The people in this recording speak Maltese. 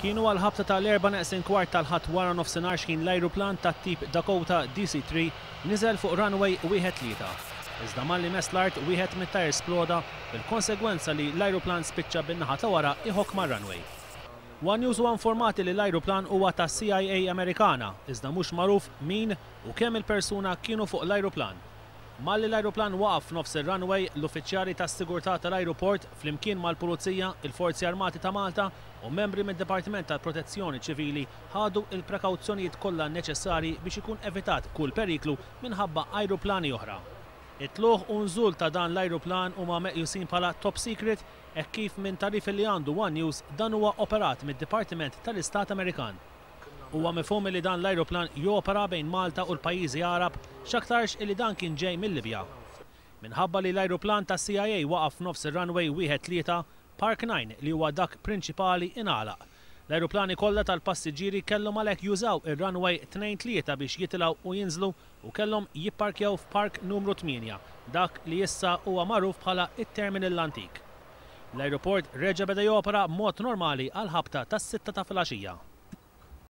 Kienu għall-ħabta tal-erbgħa neqsin kwart tal-Ħadd wara nofsinhar x'ħin l-ajruplan tat-tip Dakota DC-3 niżel fuq runway wieħed tlieta. Iżda malli mess l-art wieħed mit-tajers sploda bil-konsegwenza li l-ajruplan spiċċa bin-naħa ta' wara jħokk mar-runway. One News huwa informati li l-ajruplan huwa tas-CIA Amerikana iżda mhux magħruf min u kemm il-persuna kienu fuq l-ajruplan. Malli l-ajruplan waqaf f'nofs ir-runway, l-uffiċjali tas-sigurtà tal-ajruport, flimkien mal-Pulizija, il-Forzi Armati ta' Malta u membri mid-Dipartiment tal-Protezzjoni Ċivili ħadu l-prekawzjonijiet kollha neċessarji biex ikun evitat kull periklu minħabba ajruplani oħra. It-tlugħ u nżul ta' dan l-ajruplan huma meqjusin bħala top secret hekk kif minn tagħrif li għandu one News dan huwa operat mid-Dipartiment tal-Istat Amerikan. Huwa mifhum illi dan l-ajruplan jopera bejn Malta u l-pajjiżi Għarab, x'aktarx illi dan kien ġej mil-Libja. Minħabba li l-ajruplan tas-CIA waqaf f'nofs ir-runway wieħed tlieta, Park Nine li huwa dak prinċipali ingħalaq. L-ajruplani kollha tal-passiġġieri kellhom għalhekk jużaw ir-runway tnejn tlieta biex jitilgħu u jinżlu u kellhom jipparkjaw f'Park Numru Tmienja, dak li issa huwa magħruf bħala t-terminal l-antik. L-ajruport reġa' beda jopera b'mod normali għall-ħabta tas-sitta ta' filgħaxija.